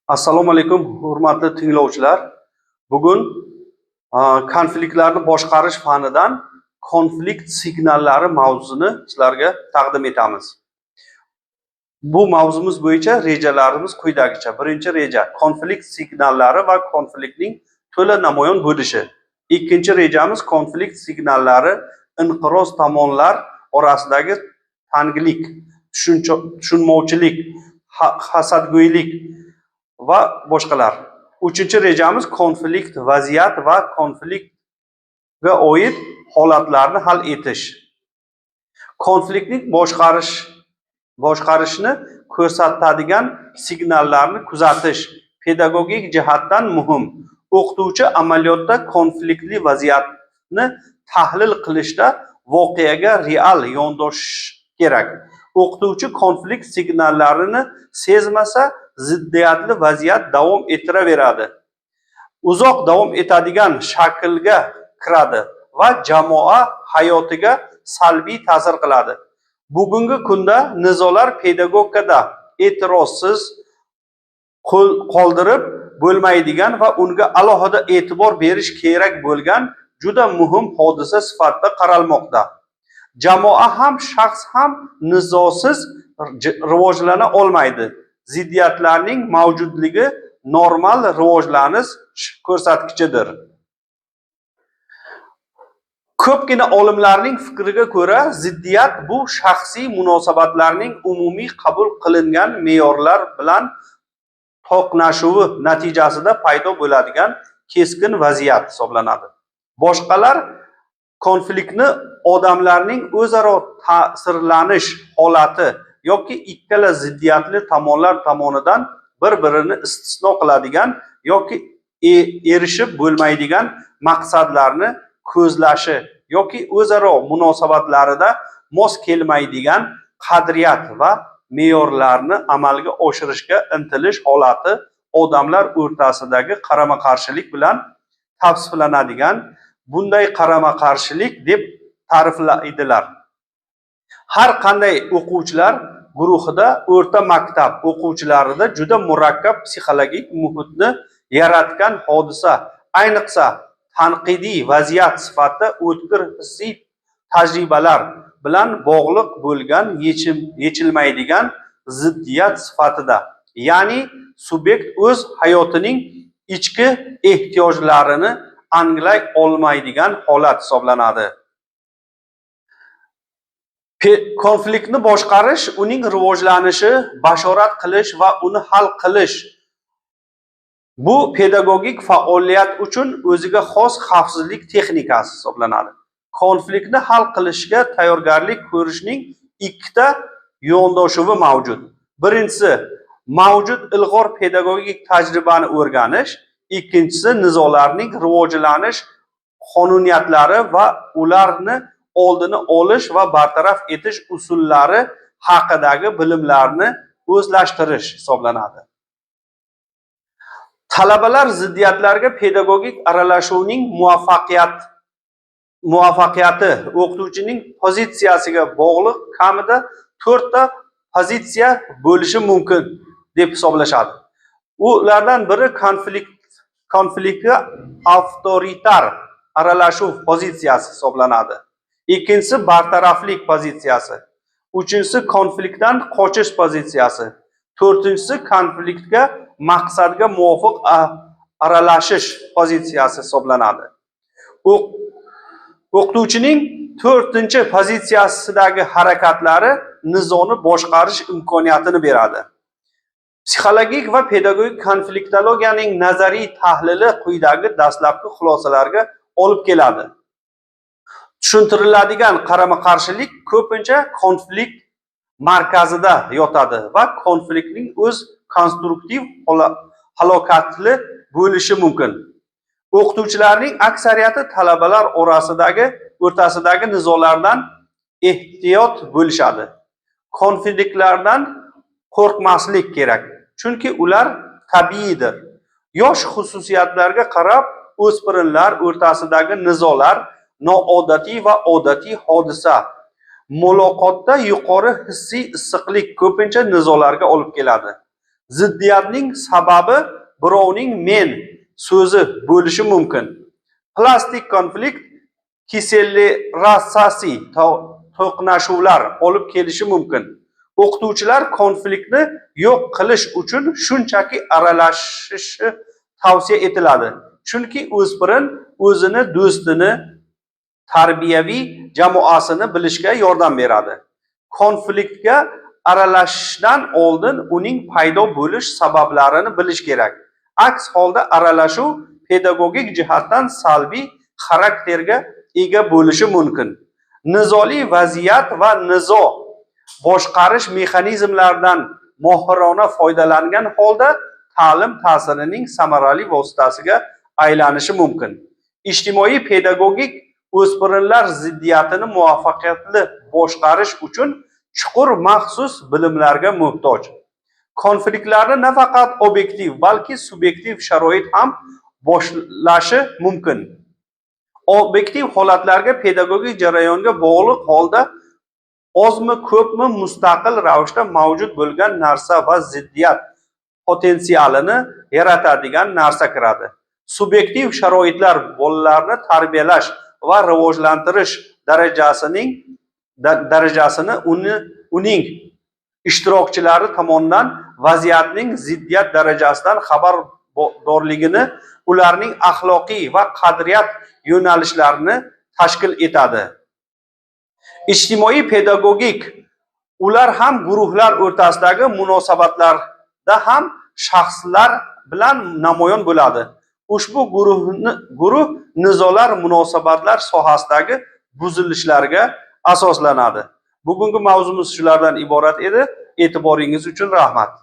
Assalomu alaykum, hurmatli tinglovchilar. Bugun konfliktlarni boshqarish fanidan konflikt signallari mavzusini sizlarga taqdim etamiz. Bu mavzumiz bo'yicha rejalarimiz quyidagicha. Birinchi reja: konflikt signallari va konfliktning to'la namoyon bo'lishi. Ikkinchi rejamiz: konflikt signallari, inqiroz tomonlar orasidagi tanglik, tushunmovchilik, hasadgo'ylik va boshqalar. Uchinchi rejamiz: konflikt vaziyat va konfliktga oid holatlarni hal etish. Konfliktni boshqarishni ko'rsatadigan signallarni kuzatish pedagogik jihatdan muhim. O'qituvchi amaliyotda konfliktli vaziyatni tahlil qilishda voqeaga real yondoshish kerak. O'qituvchi konflikt signallarini sezmasa, ziddiyatli vaziyat davom ettiraveradi. Uzoq davom etadigan shaklga kiradi va jamoa hayotiga salbiy ta'sir qiladi. Bugungi kunda nizolar pedagogikada e'tirozsiz qoldirib bo'lmaydigan va unga alohida e'tibor berish kerak bo'lgan juda muhim hodisa sifatida qaralmoqda. Jamoa ham, shaxs ham nizosiz rivojlana olmaydi. Ziddiyatlarning mavjudligi normal rivojlanish ko'rsatkichidir. Ko'pgina olimlarning fikriga ko'ra, ziddiyat bu shaxsiy munosabatlarning umumiy qabul qilingan me'yorlar bilan to'qnashuvi natijasida paydo bo'ladigan keskin vaziyat hisoblanadi. Boshqalar konfliktni odamlarning o'zaro ta'sirlanish holati yoki ikkala ziddiyatli tomonlar tomonidan bir-birini istisno qiladigan yoki erishib bo'lmaydigan maqsadlarni ko'zlashi yoki o'zaro munosabatlarida mos kelmaydigan qadriyat va me'yorlarni amalga oshirishga intilish holati, odamlar o'rtasidagi qarama-qarshilik bilan tavsiflanadigan bunday qarama-qarshilik deb ta'riflaydilar. Har qanday o'quvchilar guruhida, o'rta maktab o'quvchilarida juda murakkab psixologik muhitni yaratgan hodisa, ayniqsa tanqidiy vaziyat sifatida o'tkir hissiy tajribalar bilan bog'liq bo'lgan yechilmaydigan ziddiyat sifatida, ya'ni subyekt o'z hayotining ichki ehtiyojlarini anglay olmaydigan holat hisoblanadi. Konfliktni boshqarish, uning rivojlanishi, bashorat qilish va uni hal qilish bu pedagogik faoliyat uchun o'ziga xos xavfsizlik texnikasi hisoblanadi. Konfliktni hal qilishga tayyorgarlik ko'rishning ikkita yondashuvi mavjud. Birinchisi, mavjud ilg'or pedagogik tajribani o'rganish, ikkinchisi, nizolarning rivojlanish qonuniyatlari va ularni oldini olish va bartaraf etish usullari haqidagi bilimlarni o'zlashtirish hisoblanadi. Talabalar ziddiyatlarga pedagogik aralashuvning muvaffaqiyati o'qituvchining pozitsiyasiga bog'liq kamida to'rtta pozitsiya bo'lishi mumkin deb hisoblashadi. Ulardan biri konfliktga avtoritar aralashuv pozitsiyasi hisoblanadi. Ikkinchisi, bartaraflik pozitsiyasi. Uchinchisi, konfliktdan qochish pozitsiyasi. To'rtinchisi, konfliktga maqsadga muvofiq aralashish pozitsiyasi hisoblanadi. O'qituvchining to'rtinchi pozitsiyasidagi harakatlari nizoni boshqarish imkoniyatini beradi. Psixologik va pedagogik konfliktologiyaning nazariy tahlili quyidagi dastlabki xulosalarga olib keladi. Tushuntiriladigan qarama-qarshilik ko'pincha konflikt markazida yotadi va konfliktning o'z konstruktiv halokatli bo'lishi mumkin. O'qituvchilarning aksariyati talabalar o'rtasidagi nizolardan ehtiyot bo'lishadi. Konfliktlardan qo'rqmaslik kerak, chunki ular tabiiydir. Yosh xususiyatlariga qarab, o'spirinlar o'rtasidagi nizolar noodatiy va odatiy hodisa. Muloqotda yuqori hissiy issiqlik ko'pincha nizolarga olib keladi. Ziddiyatning sababi birovning "men" so'zi bo'lishi mumkin. Plastik konflikt kesellerasasi to'qnashuvlar olib kelishi mumkin. O'qituvchilar konfliktni yo'q qilish uchun shunchaki aralashishi tavsiya etiladi, chunki o'spirin o'zini do'stini, tarbiyaviy jamoasini bilishga yordam beradi. Konfliktga aralashishdan oldin uning paydo bo'lish sabablarini bilish kerak. Aks holda aralashuv pedagogik jihatdan salbiy xarakterga ega bo'lishi mumkin. Nizoli vaziyat va nizo boshqarish mexanizmlaridan mohirona foydalangan holda ta'lim ta'sirining samarali vositasiga aylanishi mumkin. Ijtimoiy pedagogik o'spirinlar ziddiyatini muvaffaqiyatli boshqarish uchun chuqur maxsus bilimlarga muhtoj. Konfliktlarni nafaqat obyektiv, balki subyektiv sharoit ham boshlashi mumkin. Obyektiv holatlarga pedagogik jarayonga bog'liq holda ozmi ko'pmi mustaqil ravishda mavjud bo'lgan narsa va ziddiyat potensialini yaratadigan narsa kiradi. Subyektiv sharoitlar bolalarni tarbiyalash va rivojlantirish darajasini uning ishtirokchilari tomonidan vaziyatning ziddiyat darajasidan xabardorligini, ularning axloqiy va qadriyat yo'nalishlarini tashkil etadi. Ijtimoiy pedagogik ular ham guruhlar o'rtasidagi munosabatlarda ham shaxslar bilan namoyon bo'ladi. Ushbu guruh nizolar munosabatlar sohasidagi buzilishlarga asoslanadi. Bugungi mavzumiz shulardan iborat edi. E'tiboringiz uchun rahmat.